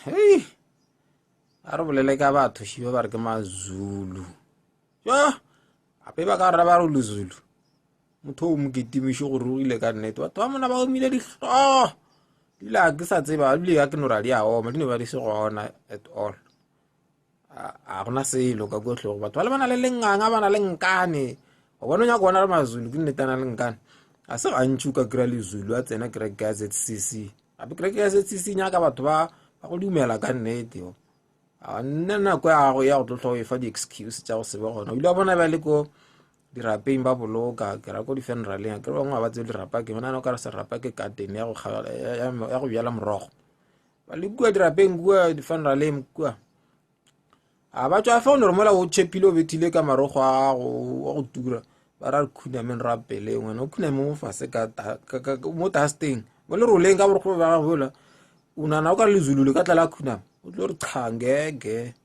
Hei, a re bolele ka batho šiba ba re ke mazulu. Jo, gape ba ka rra ba re lezulu. Motho o mo kitimiše go rugile ka nnete. Batho ba mona ba omile dihlogo. Ebile ga ke sa tseba, ebile ga ke no ra di a oma, di no ba di se gona at all. A gona selo ka kua hlogo. Batho ba le ba na le lenganga, ba na le nkane. O bona o nyaka bona re mazulu, ke nnete a na le nkane. Ga se gantši o ka kry-a lezulu a tsena kereke ya ZCC. Gape kereke ya ZCC e nyaka batho ba ba go dumela ka nnete. A nne nako ya gago ya go tlo hlwa o efa di-excuse tša go se be gona. O ile wa bona bjale ko dirapeng ba boloka ke ra ko di-funeraleng ke bangwe ga ba tsebe dirapa ke bona o ka re serapa ke garden ya go ya go bjala morogo ba le kua dirapeng kua di-funeraleng kua a ba tswa fa o ne re mola o tšhepile o bethile ka marogo a go go tura ba ra re khunameng ra peleng wena o khuname mo fase ka mo dusteng mo leroleng ka borokgo ba gago bola o nana o ka re lezulu le ka tla la khunama o tlo re cha ngeke.